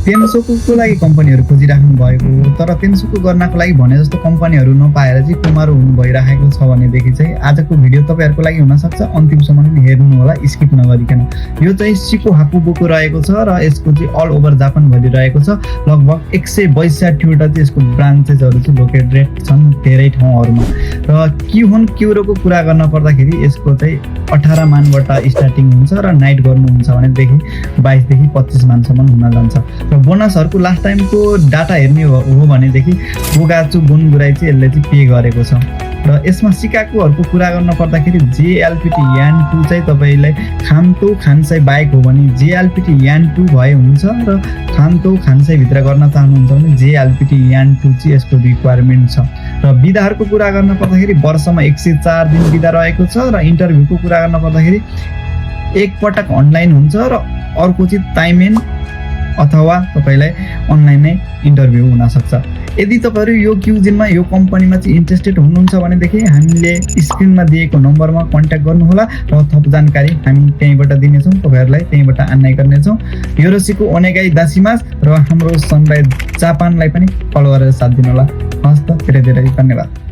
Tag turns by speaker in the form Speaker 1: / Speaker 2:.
Speaker 1: पेन्सोको लागि कम्पनीहरू खोजिराख्नु भएको हो, तर पेन्सोको गर्नको लागि भने जस्तो कम्पनीहरू नपाएर चाहिँ कुमारो हुनु भइरहेको छ भनेदेखि चाहिँ आजको भिडियो तपाईँहरूको लागि हुनसक्छ। अन्तिमसम्म हेर्नु होला, स्किप नगरिकन। यो चाहिँ सिको हाकुबोको रहेको छ र यसको चाहिँ अल ओभर जापानभरि रहेको छ। लगभग 162वटा चाहिँ यसको ब्रान्चेसहरू चाहिँ लोकेटेड छन् धेरै ठाउँहरूमा। र किहोन क्युरोको कुरा गर्न पर्दाखेरि यसको चाहिँ 18 मानबाट स्टार्टिङ हुन्छ र नाइट गर्नुहुन्छ भनेदेखि 22 देखि 25 मानसम्म हुन जान्छ। र बोनसहरूको लास्ट टाइमको डाटा हेर्ने हो भनेदेखि बोगाचु बुनगुराई चाहिँ यसले चाहिँ पे गरेको छ। र यसमा सिकाकोहरूको कुरा गर्न पर्दाखेरि जेएलपिटी यान 2 चाहिँ तपाईँलाई खान्तो खान्साई बाइक हो भने जेएलपिटी यान 2 भए हुन्छ र खान्तो खान्साई भित्र गर्न चाहनुहुन्छ भने जेएलपिटी यान 2 चाहिँ यसको रिक्वायरमेन्ट छ। र बिदाहरूको कुरा गर्न पर्दाखेरि वर्षमा 104 दिन बिदा रहेको छ। र इन्टरभ्यूको कुरा गर्न पर्दाखेरि एक पटक अनलाइन हुन्छ र अर्को चाहिँ टाइम अथवा तपाईँलाई अनलाइन नै इन्टरभ्यू हुनसक्छ। यदि तपाईँहरू यो क्युजिनमा यो कम्पनीमा चाहिँ इन्ट्रेस्टेड हुनुहुन्छ भनेदेखि हामीले स्क्रिनमा दिएको नम्बरमा कन्ट्याक्ट गर्नुहोला र थप जानकारी हामी त्यहीँबाट दिनेछौँ, तपाईँहरूलाई त्यहीँबाट अन्याय गर्नेछौँ। योरोसीको ओनेगाई दासिमास र हाम्रो सनराइज जापानलाई पनि फलो गरेर साथ दिनुहोला। हस् त, धेरै धेरै धन्यवाद।